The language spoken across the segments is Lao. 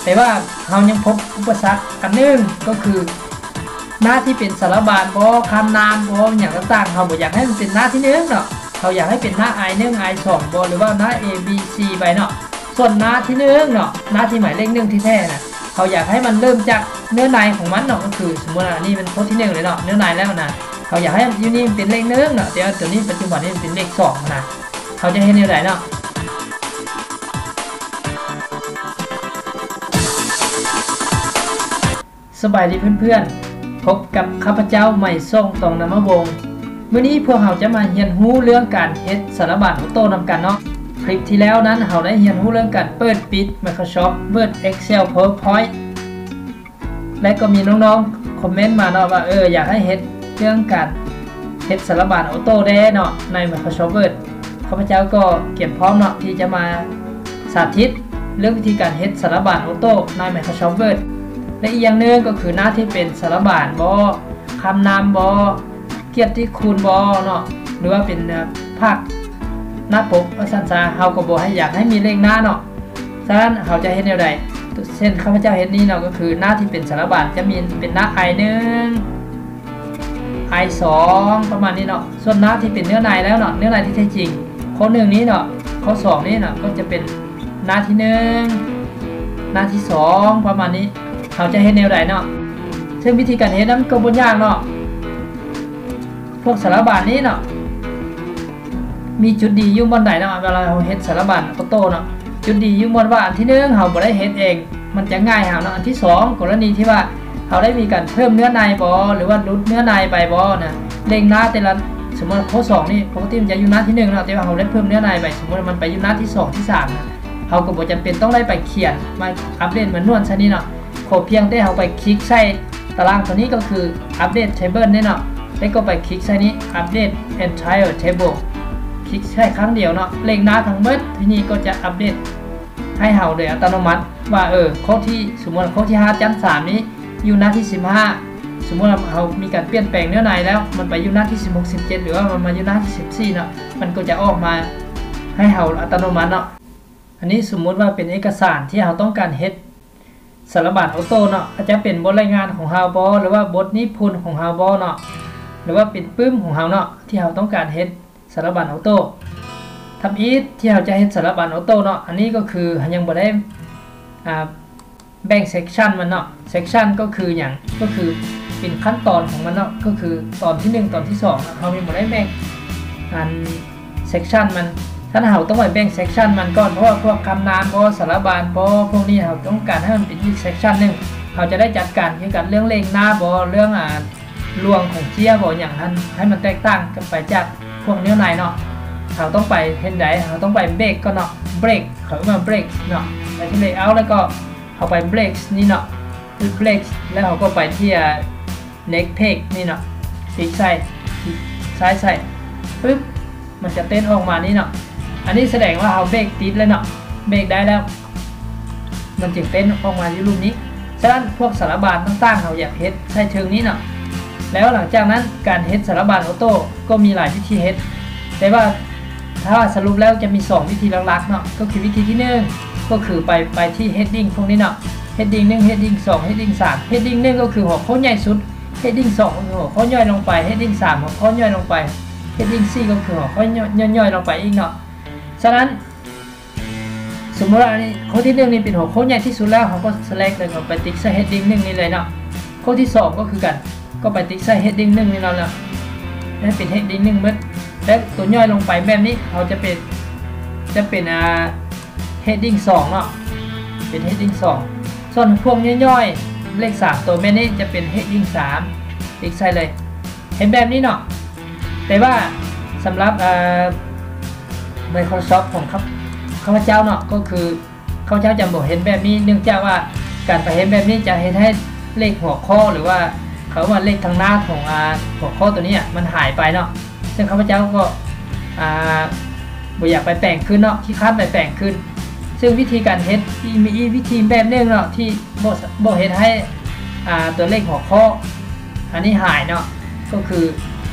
ແຕ່ວ່າເຮົາຍັງພົບອຸປະສັກອັນໜຶ່ງ ກໍຄືໜ້າທີ່ເປັນສາລະບານບໍ ຄຳນາມບໍ ຫຍັງຕ່າງໆ ເຮົາບໍ່ຢາກໃຫ້ມັນເປັນໜ້າທີໜຶ່ງເນາະ, ເຮົາຢາກໃຫ້ເປັນໜ້າ I ໜຶ່ງ I ສອງບໍ ຫຼືວ່າໜ້າ A B C ໄປເນາະ. ສ່ວນໜ້າທີໜຶ່ງເນາະ ໜ້າທີ່ໝາຍເລກໜຶ່ງແທ້ໆນະ ເຮົາຢາກໃຫ້ມັນເລີ່ມຈາກເນື້ອໃນຂອງມັນເນາະ, ກໍຄືສົມມຸດວ່າອັນນີ້ແມ່ນຂໍ້ທີໜຶ່ງເລີຍເນາະ ເນື້ອໃນແລ້ວນະ, ເຮົາຢາກໃຫ້ຢູ່ນີ້ເປັນເລກໜຶ່ງເນາະ ແຕ່ວ່າຕົວນີ້ປັດຈຸບັນນີ້ເປັນເລກສອງນະ. ເຮົາຈະເຮັດແນວໃດເນາະ? ສະບາຍດີເພື່ອນໆ, ພົບກັບຂ້າພະເຈົ້າ ໄມໂຊງ ຕອງນາມະວົງ. ມື້ນີ້ພວກເຮົາຈະມາຮຽນຮູ້ເລື່ອງການເຮັດສາລະບານໂອໂຕ້ນຳກັນເນາະ. ຄລິບທີ່ແລ້ວນັ້ນເຮົາໄດ້ຮຽນຮູ້ເລື່ອງການເປີດປິດ Microsoft Word, Excel, PowerPoint ແລະກໍມີນ້ອງໆຄອມເມັນມາເນາະວ່າ ເອີ ຢາກໃຫ້ເຮັດເລື່ອງການເຮັດສາລະບານໂອໂຕ້ແດ່ເນາະ ໃນ Microsoft Word. ຂ້າພະເຈົ້າກໍກຽມພ້ອມເນາະ ທີ່ຈະມາສາທິດເລື່ອງວິທີການເຮັດສາລະບານໂອໂຕ້ໃນ Microsoft Word ແລະອີກຢ່າງໜຶ່ງກໍຄືໜ້າທີ່ເປັນສາລະບານບໍ ຄຳນາມບໍ ກຽດຕິຄຸນບໍເນາະ ຫຼືວ່າເປັນ ເອີ ພາກໜ້າປົກວ່າຊັ້ນຊະ, ເຮົາກໍບໍ່ໃຫ້ ຢາກໃຫ້ມີເລກໜ້າເນາະ. ສະນັ້ນເຮົາຈະເຮັດແນວໃດ? ເຊັ່ນຂ້າພະເຈົ້າເຮັດນີ້ເນາະ ກໍຄືໜ້າທີ່ເປັນສາລະບານຈະມີເປັນໜ້າ I ໜຶ່ງ I ສອງ ປະມານນີ້ເນາະ. ສ່ວນໜ້າທີ່ເປັນເນື້ອໃນແລ້ວເນາະ ເນື້ອໃນທີ່ແທ້ຈິງ ຂໍ້ໜຶ່ງນີ້ເນາະ ຂໍ້ສອງນີ້ເນາະ ກໍຈະເປັນໜ້າທີໜຶ່ງ ໜ້າທີສອງ ປະມານນີ້. ເຮົາຈະເຮັດແນວໃດເນາະ? ເຊິ່ງວິທີການເຮັດນັ້ນກໍບໍ່ຍາກເນາະ. ພວກສາລະບານນີ້ເນາະ ມີຈຸດດີຢູ່ບ່ອນໃດເນາະ ເວລາເຮົາເຮັດສາລະບານໂອໂຕ້ເນາະ? ຈຸດດີຢູ່ບ່ອນວ່າ ອັນທີໜຶ່ງ ເຮົາບໍ່ໄດ້ເຮັດເອງ ມັນຈະງ່າຍເຮົາເນາະ. ອັນທີສອງ ກໍລະນີທີ່ວ່າເຮົາໄດ້ມີການເພີ່ມເນື້ອໃນບໍ ຫຼືວ່າຫຼຸດເນື້ອໃນໄປບໍນະ ເລກໜ້າແຕ່ລະ ສົມມຸດຂໍ້ສອງນີ້ ປົກກະຕິມັນຈະຢູ່ໜ້າທີໜຶ່ງເນາະ ແຕ່ວ່າເຮົາໄດ້ເພີ່ມເນື້ອໃນໄປ ສົມມຸດວ່າມັນໄປຢູ່ໜ້າທີສອງ ທີສາມນະ ເຮົາກໍບໍ່ຈຳເປັນຕ້ອງໄດ້ໄປຂຽນມາອັບເດດແມນນວນໃສ່ນີ້ເນາະ. ຂໍພຽງແຕ່ເຮົາໄປຄລິກໃສ່ຕາລາງຕົວນີ້ ກໍຄື Update Table ນີ້ເນາະ ແລ້ວກໍໄປຄລິກໃສ່ນີ້ Update Entire Table ຄລິກໃສ່ຄັ້ງດຽວເນາະ ເລກໜ້າທັງໝົດທີ່ນີ້ກໍຈະອັບເດດໃຫ້ເຮົາໂດຍອັດຕະໂນມັດວ່າ ເອີ ຂໍ້ທີ່ ສົມມຸດວ່າຂໍ້ທີຫ້າ ຊັ້ນສາມນີ້ຢູ່ໜ້າທີສິບຫ້າ. ສົມມຸດວ່າເຮົາມີການປ່ຽນແປງເນື້ອໃນແລ້ວ ມັນໄປຢູ່ໜ້າທີສິບຫົກ ສິບເຈັດ ຫຼືວ່າມັນມາຢູ່ໜ້າທີສິບສີ່ເນາະ ມັນກໍຈະອອກມາໃຫ້ເຮົາອັດຕະໂນມັດເນາະ. ອັນນີ້ສົມມຸດວ່າເປັນເອກະສານທີ່ເຮົາຕ້ອງການເຮັດສາລະບານໂອໂຕ້ເນາະ ອາດຈະເປັນບົດລາຍງານຂອງເຮົາບໍ ຫຼືວ່າບົດນິພົນຂອງເຮົາບໍເນາະ ຫຼືວ່າເປັນປຶ້ມຂອງເຮົາເນາະ ທີ່ເຮົາຕ້ອງການເຮັດສາລະບານໂອໂຕ້. ທຳອິດທີ່ເຮົາຈະເຮັດສາລະບານໂອໂຕ້ເນາະ ອັນນີ້ກໍຄືເຮົາຍັງບໍ່ໄດ້ ອ່າ ແບ່ງ section ມັນເນາະ. Section ກໍຄືຫຍັງ? ກໍຄືເປັນຂັ້ນຕອນຂອງມັນເນາະ ກໍຄືຕອນທີໜຶ່ງ ຕອນທີສອງເນາະ ເຮົາຍັງບໍ່ໄດ້ແບ່ງອັນ section ມັນ. ຖ້າເຮົາຕ້ອງໄປແບ່ງ section ມັນກ່ອນ ເພາະວ່າພວກຄຳນາມບໍ ສາລະບານບໍ ພວກນີ້ເຮົາຕ້ອງການໃຫ້ມັນເປັນອີກ section ໜຶ່ງ ເຮົາຈະໄດ້ຈັດການກ່ຽວກັບເລື່ອງເລກໜ້າບໍ ເລື່ອງ ອ່າ ລວງຂອງເຈ້ຍບໍ ຫຍັງຫັ້ນ ໃຫ້ມັນແຕກຕ່າງກັນໄປຈາກພວກແນວໃນເນາະ. ເຮົາຕ້ອງໄປເຮັດໃດ? ເຮົາຕ້ອງໄປ break ກ່ອນເນາະ break ເຂົາເອີ້ນວ່າ break ເນາະ ໄປທີ່ layout ແລ້ວກໍເຮົາໄປ break ນີ້ເນາະ break ແລ້ວເຮົາກໍໄປທີ່ next page ນີ້ເນາະ ຄລິກໃສ່ ຄລິກຊ້າຍໃສ່ ປຶບ ມັນຈະເຕັ້ນອອກມານີ້ເນາະ. ອັນນີ້ສະແດງວ່າເຮົາ break ຕິດແລ້ວເນາະ break ໄດ້ແລ້ວ ມັນຈຶ່ງເຕັ້ນອອກມາຢູ່ຮູບນີ້. ສະນັ້ນພວກສາລະບານຕ່າງໆ ເຮົາຢາກເຮັດໃສ່ເທິງນີ້ເນາະ. ແລ້ວຫຼັງຈາກນັ້ນການເຮັດສາລະບານໂອໂຕ້ກໍມີຫຼາຍວິທີເຮັດ ແຕ່ວ່າຖ້າສະຫຼຸບແລ້ວຈະມີສອງວິທີຫຼັກໆເນາະ ກໍຄືວິທີທີໜຶ່ງ ກໍຄືໄປ ໄປທີ່ heading ພວກນີ້ເນາະ heading ໜຶ່ງ heading ສອງ heading ສາມ heading ໜຶ່ງ ກໍຄືຫົວຂໍ້ໃຫຍ່ສຸດ heading ສອງ ກໍຄືຫົວຂໍ້ຍ່ອຍລົງໄປ heading ສາມ ຫົວຂໍ້ຍ່ອຍລົງໄປ heading ສີ່ ກໍຄືຫົວຂໍ້ຍ່ອຍ ຍ່ອຍໆລົງໄປອີກເນາະ. ສະນັ້ນ ສົມມຸດວ່າອັນນີ້ ຂໍ້ທີໜຶ່ງນີ້ເປັນຫົວຂໍ້ໃຫຍ່ທີ່ສຸດແລ້ວ ເຮົາກໍ select ແລ້ວກໍໄປຕິກໃສ່ heading ໜຶ່ງນີ້ເລີຍເນາະ. ຂໍ້ທີສອງກໍຄືກັນ ກໍໄປຕິກໃສ່ heading ໜຶ່ງນີ້ເນາະ ແລ້ວໃຫ້ເປັນ heading ໜຶ່ງໝົດ ແລ້ວຕົວຍ່ອຍລົງໄປແບບນີ້ ເຮົາຈະເປັນ ຈະເປັນ ອ່າ heading ສອງເນາະ ເປັນ heading ສອງ. ສ່ວນພວກຍ່ອຍໆ ເລກສາມຕົວແມ່ນນີ້ຈະເປັນ heading ສາມ ຕິກໃສ່ເລີຍ ເຮັດແບບນີ້ເນາະ. ແຕ່ວ່າສຳລັບ ເອີ Microsoft ຂອງຂ້າ ຂ້າພະເຈົ້າເນາະ ກໍຄື ຂ້າພະເຈົ້າຈະບໍ່ເຮັດແບບນີ້ ເນື່ອງຈາກວ່າການໄປເຮັດແບບນີ້ຈະເຮັດໃຫ້ເລກຫົວຂໍ້ ຫຼືວ່າເຂົາວ່າເລກທາງໜ້າຂອງ ອ່າ ຫົວຂໍ້ຕົວນີ້ອະ ມັນຫາຍໄປເນາະ ເຊິ່ງຂ້າພະເຈົ້າກໍ ອ່າ ບໍ່ຢາກໄປແປງຄືນເນາະ ຂີ້ຄ້ານໄປແປງຄືນ. ເຊິ່ງວິທີການເຮັດ ມີອີກວິທີແບບໜຶ່ງເນາະ ທີ່ບໍ່ ບໍ່ເຮັດໃຫ້ ອ່າ ຕົວເລກຫົວຂໍ້ອັນນີ້ຫາຍເນາະ ກໍຄື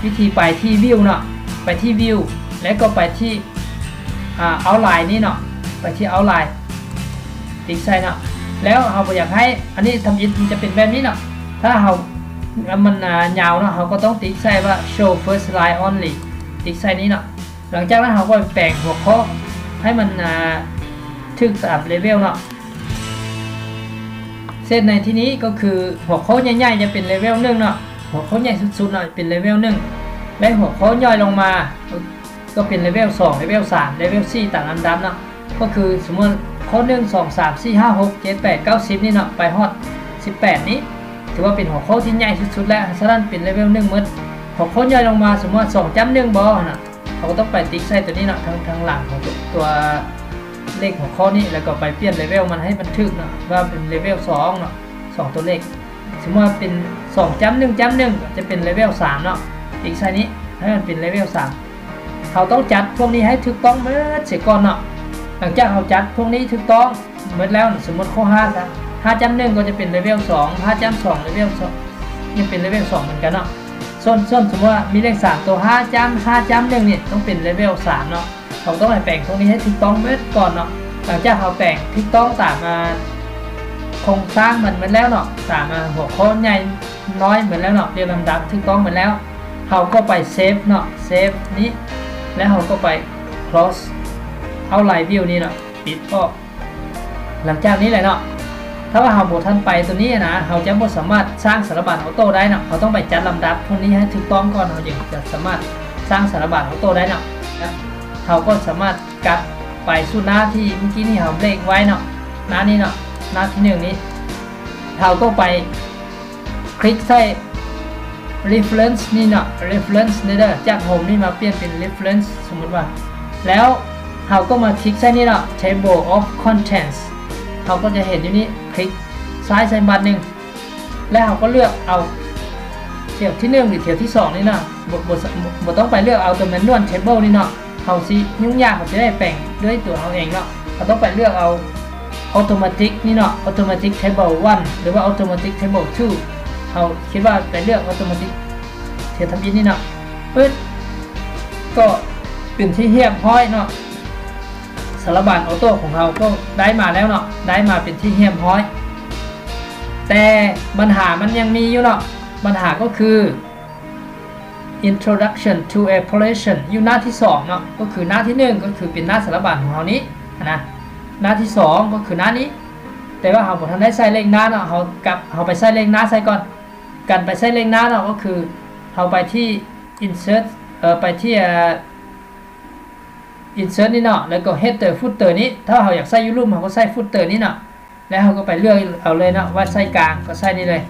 ວິທີໄປທີ່ View ເນາະ ໄປທີ່ View ແລ້ວກໍໄປທີ່ ອ່າ Outline ນີ້ເນາະ ໄປທີ່ Outline ຕິກໃສ່ເນາະ ແລ້ວເຮົາບໍ່ຢາກໃຫ້ ອັນນີ້ທຳອິດມັນຈະເປັນແບບນີ້ເນາະ. ຖ້າເຮົາ ມັນ ອ່າ ຍາວເນາະ ເຮົາກໍຕ້ອງຕິກໃສ່ວ່າ Show First Line Only ຕິກໃສ່ນີ້ເນາະ. ຫຼັງຈາກນັ້ນເຮົາກໍແປງຫົວຂໍ້ໃຫ້ມັນ ອ່າ ຖືກຕາມເລເວວເນາະ. ເຊັ່ນໃນທີ່ນີ້ກໍຄືຫົວຂໍ້ໃຫຍ່ໆຈະເປັນເລເວວໜຶ່ງເນາະ, ຫົວຂໍ້ໃຫຍ່ສຸດໆເນາະ ເປັນເລເວວໜຶ່ງ ແລະ ຫົວຂໍ້ຍ່ອຍລົງມາ ກໍເປັນເລເວວສອງ ເລເວວສາມ ເລເວວສີ່ ຕາມລຳດັບເນາະ. ກໍຄືສົມມຸດຂໍ້ໜຶ່ງ ສອງ ສາມ ສີ່ ຫ້າ ຫົກ ເຈັດ ແປດ ເກົ້າ ສິບນີ້ເນາະ ໄປຮອດສິບແປດນີ້ ຖືວ່າເປັນຫົວຂໍ້ທີ່ໃຫຍ່ສຸດໆແລ້ວ, ສະນັ້ນເປັນເລເວວໜຶ່ງໝົດ. ຫົວຂໍ້ຍ່ອຍລົງມາ ສົມມຸດວ່າ ສອງຈ້ຳໜຶ່ງບໍ່ຫັ້ນນະ ເຮົາກໍຕ້ອງໄປຕິກໃສ່ໂຕນີ້ເນາະ ທາງ ທາງຫຼັງຂອງຕົວ ຕົວເລກຫົວຂໍ້ນີ້ ແລ້ວກໍໄປປ່ຽນເລເວວມັນໃຫ້ມັນຖືກເນາະ ວ່າເປັນເລເວວສອງເນາະ ສອງຕົວເລກ. ສົມມຸດວ່າເປັນສອງຈ້ຳໜຶ່ງຈ້ຳໜຶ່ງ ຈະເປັນເລເວວສາມເນາະ ຕິກໃສ່ນີ້ໃຫ້ມັນເປັນເລເວວສາມ. ເຮົາຕ້ອງຈັດພວກນີ້ໃຫ້ຖືກຕ້ອງໝົດເສຍກ່ອນເນາະ. ຫຼັງຈາກເຮົາຈັດພວກນີ້ຖືກຕ້ອງໝົດແລ້ວ ສົມມຸດຂໍ້ຫ້າຊະ ຫ້າຈ້ຳໜຶ່ງກໍຈະເປັນເລເວວສອງ ຫ້າຈ້ຳສອງ ເລເວວສອງ ຍັງເປັນເລເວວສອງເໝືອນກັນເນາະ. ສ່ວນ ສ່ວນສົມມຸດວ່າມີເລກສາມຕົວ ຫ້າຈ້ຳ ຫ້າຈ້ຳໜຶ່ງນີ້ ຕ້ອງເປັນເລເວວສາມເນາະ. ເຮົາຕ້ອງໃຫ້ແປງພວກນີ້ໃຫ້ຖືກຕ້ອງໝົດກ່ອນເນາະ. ຫຼັງຈາກເຮົາແປງຖືກຕ້ອງຕາມ ອ່າ ໂຄງສ້າງມັນໝົດແລ້ວເນາະ ຕາມ ອ່າ ຫົວຂໍ້ໃຫຍ່ນ້ອຍໝົດແລ້ວເນາະ ລຽງລຳດັບຖືກຕ້ອງໝົດແລ້ວ ເຮົາກໍໄປເຊບເນາະ ເຊບນີ້ ແລ້ວເຮົາກໍໄປ close out line view ນີ້ເນາະ ປິດອອກ. ຫຼັງຈາກນີ້ແຫຼະເນາະ ຖ້າວ່າເຮົາບໍ່ທັນໄປຕົວນີ້ນະ ເຮົາຈະບໍ່ສາມາດສ້າງສາລະບານອອໂຕ້ໄດ້ເນາະ. ເຮົາຕ້ອງໄປຈັດລຳດັບພວກນີ້ໃຫ້ຖືກຕ້ອງກ່ອນ ເຮົາຈຶ່ງຈະສາມາດສ້າງສາລະບານອອໂຕ້ໄດ້ເນາະ. ເຮົາກໍສາມາດກັບໄປສູ່ໜ້າທີ່ມື້ກີ້ນີ້ເຮົາເບຣກໄວ້ເນາະ ໜ້ານີ້ເນາະ ໜ້າທີໜຶ່ງນີ້ ເຮົາກໍໄປ ຄລິກໃສ່ reference ນີ້ເນາະ reference ນີ້ເດີ ຈາກ home ນີ້ມາປ່ຽນເປັນ reference ສົມມຸດວ່າ ແລ້ວເຮົາກໍມາຄລິກໃສ່ນີ້ເນາະ table of contents ເຮົາກໍຈະເຫັນຢູ່ນີ້ ຄລິກຊ້າຍໃສ່ບາດໜຶ່ງ ແລ້ວເຮົາກໍເລືອກເອົາແຖວທີໜຶ່ງ ຫຼື ແຖວທີສອງນີ້ເນາະ ບໍ່ ບໍ່ ບໍ່ຕ້ອງໄປເລືອກເອົາຕົວ manual table ນີ້ເນາະ. ເຮົາຊິຫຍຸ້ງຍາກ ເຮົາຊິໄດ້ແປງດ້ວຍຕົວເຮົາເອງເນາະ. ເຮົາຕ້ອງໄປເລືອກເອົາ automatic ນີ້ເນາະ automatic table one ຫຼືວ່າ automatic table two ເຮົາຄິດວ່າໄປເລືອກ automatic ເທລະທຳອິດນີ້ເນາະ ປຶດ ກໍເປັນທີ່ຮຽບຮ້ອຍເນາະ. ສາລະບານອອໂຕ້ຂອງເຮົາກໍໄດ້ມາແລ້ວເນາະ ໄດ້ມາເປັນທີ່ຮຽບຮ້ອຍ ແຕ່ບັນຫາມັນຍັງມີຢູ່ເນາະ. ບັນຫາກໍຄື Introduction to Appalachian ຢູ່ໜ້າທີສອງເນາະ ກໍຄືໜ້າທີໜຶ່ງ ກໍຄືເປັນໜ້າສາລະບານຂອງເຮົານີ້ຫັ້ນນະ ໜ້າທີສອງ ກໍຄືໜ້ານີ້ ແຕ່ວ່າເຮົາບໍ່ທັນໄດ້ໃສ່ເລກໜ້າເນາະ. ເຮົາກັບ ເຮົາໄປໃສ່ເລກໜ້າໃສ່ກ່ອນ. ການໄປໃສ່ເລກໜ້າເນາະ ກໍຄືເຮົາໄປທີ່ insert ເອີ ໄປທີ່ ເອີ insert ນີ້ເນາະ ແລ້ວກໍ header footer ນີ້ ຖ້າເຮົາຢາກໃສ່ຢູ່ລຸ່ມ ເຮົາກໍໃສ່ footer ນີ້ເນາະ. ແລ້ວເຮົາກໍໄປເລືອກເອົາເລີຍເນາະ ວ່າໃສ່ກາງ ກໍໃສ່ນີ້ເລີຍ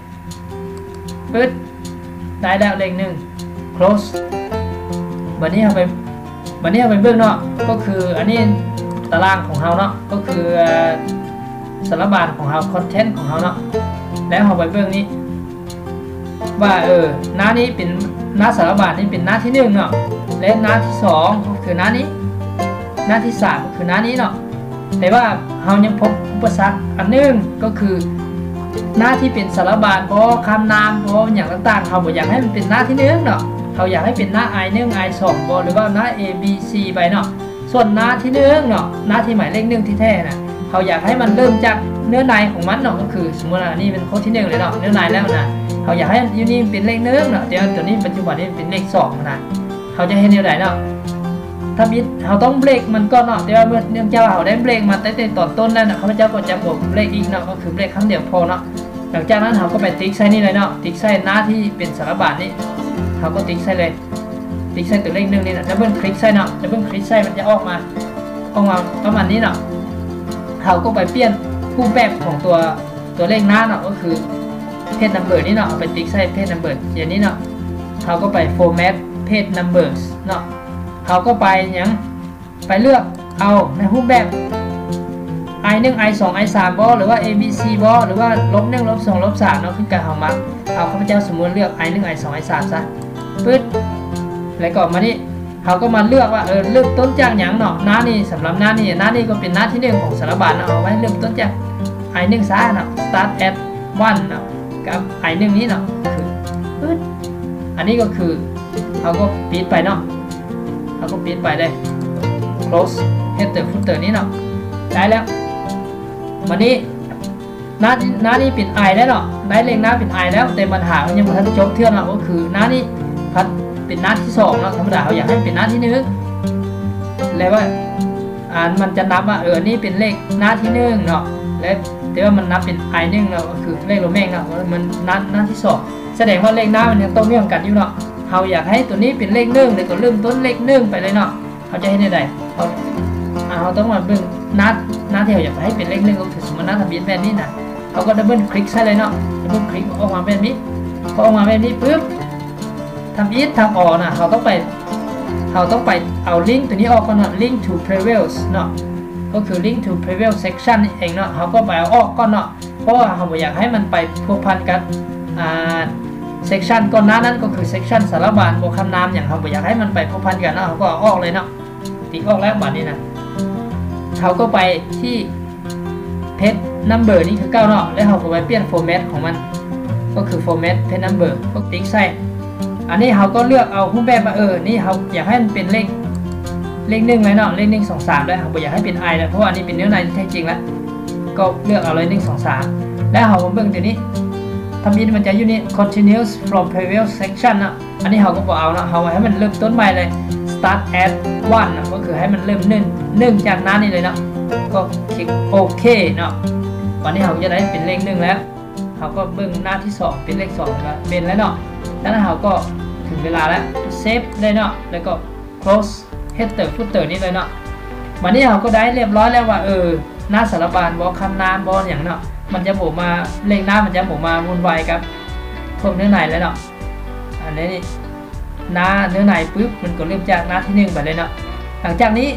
ປຶດ ໄດ້ແລ້ວເລກໜຶ່ງ close. ບັດນີ້ເຮົາໄປ ບັດນີ້ເຮົາໄປເບິ່ງເນາະ ກໍຄືອັນນີ້ຕາລາງຂອງເຮົາເນາະ ກໍຄື ເອີ ສາລະບານຂອງເຮົາ content ຂອງເຮົາເນາະ. ແລ້ວເຮົາໄປເບິ່ງນີ້ ວ່າ ເອີ ໜ້ານີ້ເປັນ ໜ້າສາລະບານນີ້ເປັນໜ້າທີໜຶ່ງເນາະ ແລະ ໜ້າທີສອງກໍຄືໜ້ານີ້ ໜ້າທີສາມກໍຄືໜ້ານີ້ເນາະ. ແຕ່ວ່າເຮົາຍັງພົບອຸປະສັກອັນໜຶ່ງ ກໍຄືໜ້າທີ່ເປັນສາລະບານບໍ ຄຳນາມບໍ ຫຍັງຕ່າງໆ ເຮົາບໍ່ຢາກໃຫ້ມັນເປັນໜ້າທີໜຶ່ງເນາະ. ເຮົາຢາກໃຫ້ເປັນໜ້າ I ໜຶ່ງ I ສອງບໍ ຫຼືວ່າໜ້າ A B C ໄປເນາະ. ສ່ວນໜ້າທີໜຶ່ງເນາະ ໜ້າທີ່ໝາຍເລກໜຶ່ງທີ່ແທ້ນະ ເຮົາຢາກໃຫ້ມັນເລີ່ມຈາກເນື້ອໃນຂອງມັນເນາະ ກໍຄືສົມມຸດວ່າອັນນີ້ເປັນຂໍ້ທີໜຶ່ງເລີຍເນາະ ເນື້ອໃນແລ້ວນະ ເຮົາຢາກໃຫ້ຢູ່ນີ້ເປັນເລກໜຶ່ງເນາະ ແຕ່ວ່າຕົວນີ້ປັດຈຸບັນນີ້ເປັນເລກສອງນະ. ເຮົາຈະເຮັດແນວໃດເນາະ? ທຳອິດເຮົາຕ້ອງເບຣກມັນກ່ອນເນາະ ແຕ່ວ່າເນື່ອງຈາກວ່າເຮົາໄດ້ເບຣກມາຕັ້ງແຕ່ຕອນຕົ້ນແລ້ວນະ ຂ້າພະເຈົ້າກໍຈະບໍ່ເບຣກອີກເນາະ ກໍຄືເບຣກຄັ້ງດຽວພໍເນາະ. ຫຼັງຈາກນັ້ນເຮົາກໍໄປຕິກໃສ່ນີ້ເລີຍເນາະ ຕິກໃສ່ໜ້າທີ່ເປັນສາລະບານນີ້ ເຮົາກໍຕິກໃສ່ເລີຍ. ຕິກໃສ່ຕົວເລກໜຶ່ງນີ້ນະ ດັບເບິນຄລິກໃສ່ເນາະ ດັບເບິນຄລິກໃສ່ມັນຈະອອກມາ ອອກມາປະມານນີ້ເນາະ. ເຮົາກໍໄປປ່ຽນຮູບແບບຂອງຕົວ ຕົວເລກໜ້າເນາະ ກໍຄື page number ນີ້ເນາະ ເຮົາໄປຕິກໃສ່ page number ອັນນີ້ເນາະ ເຮົາກໍໄປ format page numbers ເນາະ ເຮົາກໍໄປຫຍັງ ໄປເລືອກເອົາໃນຮູບແບບ I ໜຶ່ງ I ສອງ I ສາມບໍ ຫຼືວ່າ A B C ບໍ ຫຼືວ່າລົບໜຶ່ງ ລົບສອງ ລົບສາມເນາະ ຂຶ້ນກັບເຮົາມັກ. ເອົາ ຂ້າພະເຈົ້າສົມມຸດເລືອກ I ໜຶ່ງ I ສອງ I ສາມຊະ ປຶດ ແລ້ວກໍມານີ້ ເຮົາກໍມາເລືອກວ່າ ເອີ ເລີ່ມຕົ້ນຈາກຫຍັງເນາະ ໜ້ານີ້ ສຳລັບໜ້ານີ້ ໜ້ານີ້ກໍເປັນໜ້າທີໜຶ່ງຂອງສາລະບານເນາະ ເຮົາໄວ້ເລີ່ມຕົ້ນຈາກ I ໜຶ່ງຊະເນາະ start at one ເນາະ ກັບ I ໜຶ່ງນີ້ເນາະ ປຶດ ອັນນີ້ກໍຄື ເຮົາກໍປິດໄປເນາະ ເຮົາກໍປິດໄປເລີຍ close header footer ນີ້ເນາະ ໄດ້ແລ້ວ. ບັດນີ້ ໜ້ານີ້ ໜ້ານີ້ເປັນ I ແລ້ວເນາະ ໄດ້ເລກໜ້າເປັນ I ແລ້ວ ແຕ່ບັນຫາມັນຍັງບໍ່ທັນຈົບເທື່ອເນາະ ກໍຄືໜ້ານີ້ພັດເປັນໜ້າທີສອງເນາະ. ທຳມະດາເຮົາຢາກໃຫ້ເປັນໜ້າທີໜຶ່ງ ແລ້ວວ່າ ອັນມັນຈະນັບວ່າ ເອີ ອັນນີ້ເປັນເລກໜ້າທີໜຶ່ງເນາະ ແລະ ແຕ່ວ່າມັນນັບເປັນ I ໜຶ່ງເນາະ ກໍຄືເລກໂຣແມນເນາະ ມັນໜ້າ ໜ້າທີສອງ ສະແດງວ່າເລກໜ້າມັນຍັງຕໍ່ເນື່ອງກັນຢູ່ເນາະ. ເຮົາຢາກໃຫ້ຕົວນີ້ເປັນເລກໜຶ່ງ ແລ້ວກໍເລີ່ມຕົ້ນເລກໜຶ່ງໄປເລີຍເນາະ. ເຮົາຈະເຮັດແນວໃດ? ເຮົາ ເຮົາຕ້ອງມາເບິ່ງໜ້າ ໜ້າທີ່ເຮົາຢາກໃຫ້ເປັນເລກໜຶ່ງ ກໍຄືສົມມຸດໜ້າທະບຽນແບບນີ້ນະ ເຮົາກໍດັບເບິນຄລິກໃສ່ເລີຍເນາະ ດັບເບິນຄລິກອອກມາແບບນີ້. ພໍອອກມາແບບນີ້ປຶບ ທຳອິດທຳອໍນະ ເຮົາຕ້ອງໄປ ເຮົາຕ້ອງໄປເອົາລິ້ງຕົວນີ້ອອກກ່ອນເນາະ link to previous ເນາະ ກໍຄື link to previous section ນີ້ເອງເນາະ. ເຮົາກໍໄປເອົາອອກກ່ອນເນາະ ເພາະວ່າເຮົາບໍ່ຢາກໃຫ້ມັນໄປພົວພັນກັບ ອ່າ section ກ່ອນໜ້ານັ້ນ ກໍຄື section ສາລະບານ ບໍ່ຄຳນາມຫຍັງ ເຮົາບໍ່ຢາກໃຫ້ມັນໄປພົວພັນກັນເນາະ. ເຮົາກໍເອົາອອກເລີຍເນາະ ຕິກອອກແລ້ວບາດນີ້ນະ ເຮົາກໍໄປທີ່ page number ນີ້ຄືເກົ່າເນາະ ແລ້ວເຮົາກໍໄປປ່ຽນ format ຂອງມັນ ກໍຄື format page number ກໍຕິກໃສ່. ອັນນີ້ເຮົາກໍເລືອກເອົາຮູບແບບວ່າ ເອີ ນີ້ເຮົາຢາກໃຫ້ມັນເປັນເລກ ເລກໜຶ່ງເລີຍເນາະ ເລກໜຶ່ງ ສອງ ສາມ ແລ້ວ ເຮົາບໍ່ຢາກໃຫ້ເປັນ I ແລ້ວ ເພາະວ່າອັນນີ້ເປັນເນື້ອໃນທີ່ແທ້ຈິງແລ້ວ. ກໍເລືອກເອົາເລີຍ ໜຶ່ງ ສອງ ສາມ ແລ້ວເຮົາມາເບິ່ງຕົວນີ້ ທຳອິດມັນຈະຢູ່ນີ້ continues from previous section ເນາະ. ອັນນີ້ເຮົາກໍບໍ່ເອົາເນາະ ເຮົາໃຫ້ມັນເລີ່ມຕົ້ນໃໝ່ເລີຍ start at one ເນາະ ກໍຄືໃຫ້ມັນເລີ່ມໜຶ່ງ ໜຶ່ງຈາກໜ້ານີ້ເລີຍເນາະ. ກໍຄລິກໂອເຄເນາະ ບາດນີ້ເຮົາກໍຈະໄດ້ເປັນເລກໜຶ່ງແລ້ວ. ເຮົາກໍເບິ່ງໜ້າທີສອງ ເປັນເລກສອງ ກໍເປັນແລ້ວເນາະ. ຈາກນັ້ນເຮົາກໍເຖິງເວລາແລ້ວ save ເລີຍເນາະ ແລ້ວກໍ close header footer ນີ້ເລີຍເນາະ. ບາດນີ້ເຮົາກໍໄດ້ລຽບຮ້ອຍແລ້ວວ່າ ເອີ ໜ້າສາລະບານບໍ ຄຳນາມບໍ ຫຍັງເນາະ ມັນຈະບໍ່ມາ ເລກໜ້າມັນຈະບໍ່ມາວຸ່ນວາຍກັບພວກເນື້ອໃນແລ້ວເນາະ. ອັນນີ້ໜ້າເນື້ອໃນປຶບ ມັນກໍເລີ່ມຈາກໜ້າທີໜຶ່ງໄປເລີຍເນາະ. ຫຼັງຈາກນີ້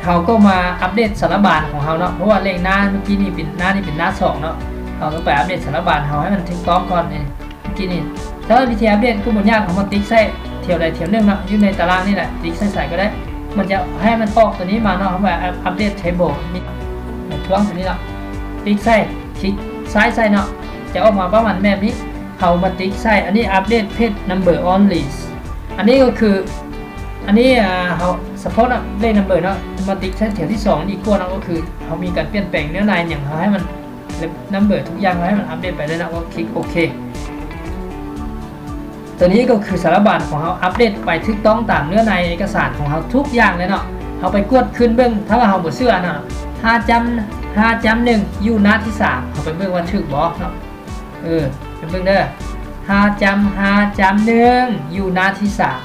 ເຮົາກໍມາອັບເດດສາລະບານຂອງເຮົາເນາະ ເພາະວ່າເລກໜ້າມື້ກີ້ນີ້ເປັນ ໜ້ານີ້ເປັນໜ້າສອງເນາະ. ເຮົາຕ້ອງໄປອັບເດດສາລະບານເຮົາໃຫ້ມັນຖືກຕ້ອງກ່ອນນີ້ ເມື່ອກີ້ນີ້. ສຳລັບວິທີອັບເດດກໍບໍ່ຍາກ ເຮົາມາຕິກໃສ່ແຖວໃດແຖວໜຶ່ງເນາະ ຢູ່ໃນຕາລາງນີ້ແຫຼະ ຕິກໃສ່ໃສກໍໄດ້ ມັນຈະໃຫ້ມັນອອກຕົວນີ້ມາເນາະ. ເຮົາມາອັບເດດ table ນີ້ ໃນຊ່ວງຕົວນີ້ເນາະ ຕິກໃສ່ ຄລິກຊ້າຍໃສ່ເນາະ ຈະອອກມາປະມານແບບນີ້. ເຮົາມາຕິກໃສ່ ອັນນີ້ update page number only ອັນນີ້ກໍຄື ອັນນີ້ ອ່າ ເຮົາ suppose ເນາະ page number ເນາະ ມາຕິກໃສ່ແຖວທີສອງດີກວ່າເນາະ ກໍຄືເຮົາມີການປ່ຽນແປງເນື້ອໃນຫຍັງ ເຮົາໃຫ້ມັນ number ທຸກຢ່າງ ເຮົາໃຫ້ມັນອັບເດດໄປເລີຍເນາະ ກໍຄລິກໂອເຄ. ຕົວນີ້ກໍຄືສາລະບານຂອງເຮົາອັບເດດໄປຖືກຕ້ອງຕາມເນື້ອໃນເອກະສານຂອງເຮົາທຸກຢ່າງເລີຍເນາະ. ເຮົາໄປກວດຄືນເບິ່ງ ຖ້າວ່າເຮົາບໍ່ເຊື່ອເນາະ ຫ້າຈ້ຳ ຫ້າຈ້ຳໜຶ່ງ ຢູ່ໜ້າທີສາມ ເຮົາໄປເບິ່ງວ່າຖືກບໍ່ເນາະ. ເອີ ໄປເບິ່ງເດີ ຫ້າຈ້ຳ ຫ້າຈ້ຳໜຶ່ງ ຢູ່ໜ້າທີສາມ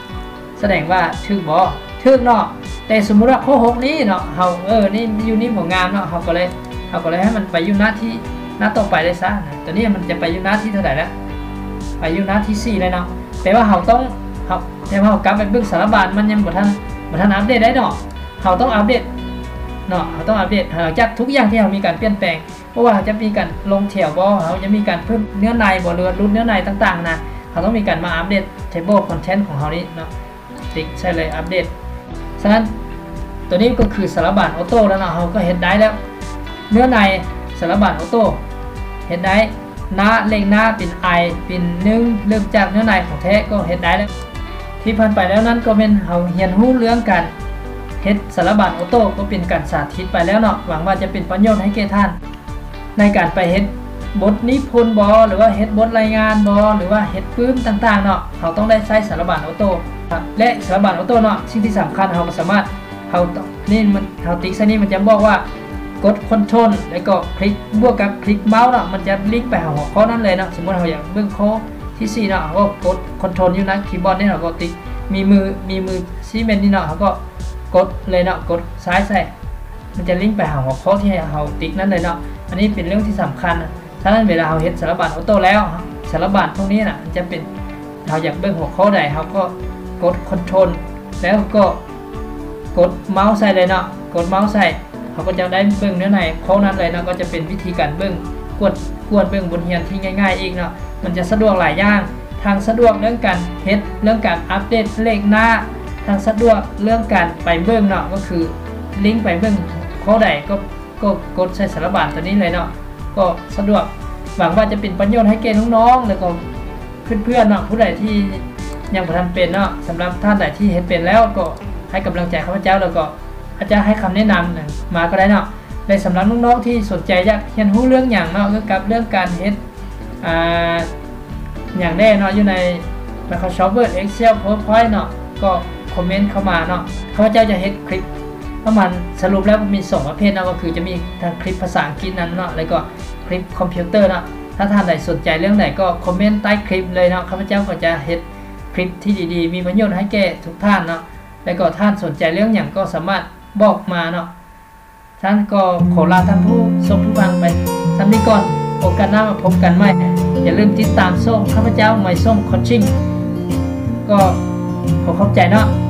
ສະແດງວ່າຖືກບໍ່? ຖືກເນາະ. ແຕ່ສົມມຸດວ່າຂໍ້ຫົກນີ້ເນາະ ເຮົາ ເອີ ນີ້ຢູ່ນີ້ບໍ່ງາມເນາະ ເຮົາກໍເລີຍ ເຮົາກໍເລີຍໃຫ້ມັນໄປຢູ່ໜ້າທີ່ ໜ້າຕໍ່ໄປເລີຍຊະ. ຕົວນີ້ມັນຈະໄປຢູ່ໜ້າທີ່ເທົ່າໃດລະ? ໄປຢູ່ໜ້າທີ່ສີ່ແລ້ວເນາະ. ແປວ່າເຮົາຕ້ອງ ເຮົາ ແຕ່ວ່າເຮົາກັບໄປເບິ່ງສາລະບານ ມັນຍັງບໍ່ທັນ ບໍ່ທັນອັບເດດໄດ້ເນາະ. ເຮົາຕ້ອງອັບເດດເນາະ ເຮົາຕ້ອງອັບເດດ ຫຼັງຈາກທຸກຢ່າງທີ່ເຮົາມີການປ່ຽນແປງ ບໍ່ວ່າເຮົາຈະມີການລົງແຖວບໍ່ ເຮົາຈະມີການເພີ່ມເນື້ອໃນບໍ່ ຫຼືວ່າຫຼຸດເນື້ອໃນຕ່າງໆນະ ເຮົາຕ້ອງມີການມາອັບເດດ table content ຂອງເຮົານີ້ເນາະ. ຕິກໃສ່ເລີຍ update. ສະນັ້ນ ຕົວນີ້ກໍຄືສາລະບານ auto ແລ້ວເນາະ ເຮົາກໍເຮັດໄດ້ແລ້ວ. ເນື້ອໃນສາລະບານ auto ເຮັດໄດ້ ໜ້າ ເລກໜ້າເປັນ I ເປັນໜຶ່ງ ເລີ່ມຈາກເນື້ອໃນຂອງແທ້ກໍເຮັດໄດ້ແລ້ວ. ທີ່ຜ່ານໄປແລ້ວນັ້ນກໍແມ່ນເຮົາຮຽນຮູ້ເລື່ອງການເຮັດສາລະບານ auto ກໍເປັນການສາທິດໄປແລ້ວເນາະ. ຫວັງວ່າຈະເປັນປະໂຫຍດໃຫ້ແກ່ທ່ານ ໃນການໄປເຮັດບົດນິພົນບໍ ຫຼືວ່າເຮັດບົດລາຍງານບໍ ຫຼືວ່າເຮັດປຶ້ມຕ່າງໆເນາະ ເຮົາຕ້ອງໄດ້ໃຊ້ສາລະບານ auto ແລະ ສາລະບານ auto ເນາະ ສິ່ງທີ່ສຳຄັນເຮົາກໍສາມາດ ເຮົາ ນີ້ມັນ ເຮົາຕິກໃສ່ນີ້ ມັນຈະບອກວ່າກົດ control ແລ້ວກໍຄລິກ ບວກກັບຄລິກເມົາເນາະ ມັນຈະລິ້ງໄປຫາຫົວຂໍ້ນັ້ນເລີຍເນາະ. ສົມມຸດເຮົາຢາກເບິ່ງຂໍ້ທີສີ່ເນາະ ເຮົາກໍກົດ control ຢູ່ໃນຄີບອດນີ້ ເຮົາກໍຕິກ ມີມື ມີມືຊີ້ແມ່ນນີ້ເນາະ ເຮົາກໍກົດເລີຍເນາະ ກົດຊ້າຍໃສ່ ມັນຈະລິ້ງໄປຫາຫົວຂໍ້ທີ່ເຮົາຕິກນັ້ນເລີຍເນາະ. ອັນນີ້ເປັນເລື່ອງທີ່ສຳຄັນ. ສະນັ້ນເວລາເຮົາເຮັດສາລະບານ auto ແລ້ວ ສາລະບານພວກນີ້ນະ ມັນຈະເປັນ ເຮົາຢາກເບິ່ງຫົວຂໍ້ໃດ ເຮົາກໍກົດ control ແລ້ວກໍກົດເມົາໃສ່ເລີຍເນາະ ກົດເມົາໃສ່ ເຮົາກໍຈະໄດ້ເບິ່ງເນື້ອໃນຂໍ້ນັ້ນເລີຍເນາະ. ກໍຈະເປັນວິທີການເບິ່ງ ກວດ ກວດເບິ່ງບົດຮຽນທີ່ງ່າຍໆອີກເນາະ. ມັນຈະສະດວກຫຼາຍຢ່າງ ທັງສະດວກເລື່ອງການເຮັດ ເລື່ອງການອັບເດດເລກໜ້າ ທັງສະດວກເລື່ອງການໄປເບິ່ງເນາະ ກໍຄືລິ້ງໄປເບິ່ງຂໍ້ໃດກໍ ກໍກົດໃສ່ສາລະບານຕົວນີ້ເລີຍເນາະ ກໍສະດວກ. ຫວັງວ່າຈະເປັນປະໂຫຍດໃຫ້ແກ່ນ້ອງໆ ແລ້ວກໍເພື່ອນໆເນາະ ຜູ້ໃດທີ່ຍັງບໍ່ທັນເປັນເນາະ. ສຳລັບທ່ານໃດທີ່ເຮັດເປັນແລ້ວ ກໍໃຫ້ກຳລັງໃຈຂ້າພະເຈົ້າ ແລ້ວກໍອາດຈະໃຫ້ຄຳແນະນຳມາກໍໄດ້ເນາະ. ແລະ ສຳລັບນ້ອງໆທີ່ສົນໃຈຢາກຮຽນຮູ້ເລື່ອງຫຍັງເນາະ ກ່ຽວກັບເລື່ອງການເຮັດ ອ່າ ຫຍັງແດ່ເນາະ ຢູ່ໃນ Microsoft Word Excel PowerPoint ເນາະ ກໍຄອມເມັນເຂົ້າມາເນາະ. ຂ້າພະເຈົ້າຈະເຮັດຄລິບປະມານ ສະຫຼຸບແລ້ວມີສອງປະເພດເນາະ ກໍຄືຈະມີທັງຄລິບພາສາອັງກິດນັ້ນເນາະ ແລ້ວກໍຄລິບຄອມພິວເຕີເນາະ. ຖ້າທ່ານໃດສົນໃຈເລື່ອງໃດກໍຄອມເມັນໃຕ້ຄລິບເລີຍເນາະ. ຂ້າພະເຈົ້າກໍຈະເຮັດຄລິບທີ່ດີໆ ມີປະໂຫຍດໃຫ້ແກ່ທຸກທ່ານເນາະ. ແລ້ວກໍທ່ານສົນໃຈເລື່ອງຫຍັງກໍສາມາດບອກມາເນາະ. ຊັ້ນກໍຂໍລາທ່ານຜູ້ຊົມຜູ້ຟັງໄປສ່ຳນີ້ກ່ອນ. ໂອກາດໜ້າມາພົບກັນໃໝ່. ຢ່າລືມຕິດຕາມຊ່ອງຂ້າພະເຈົ້າ ໄມສົ່ງ Coaching. ກໍຂໍຂອບໃຈເນາະ.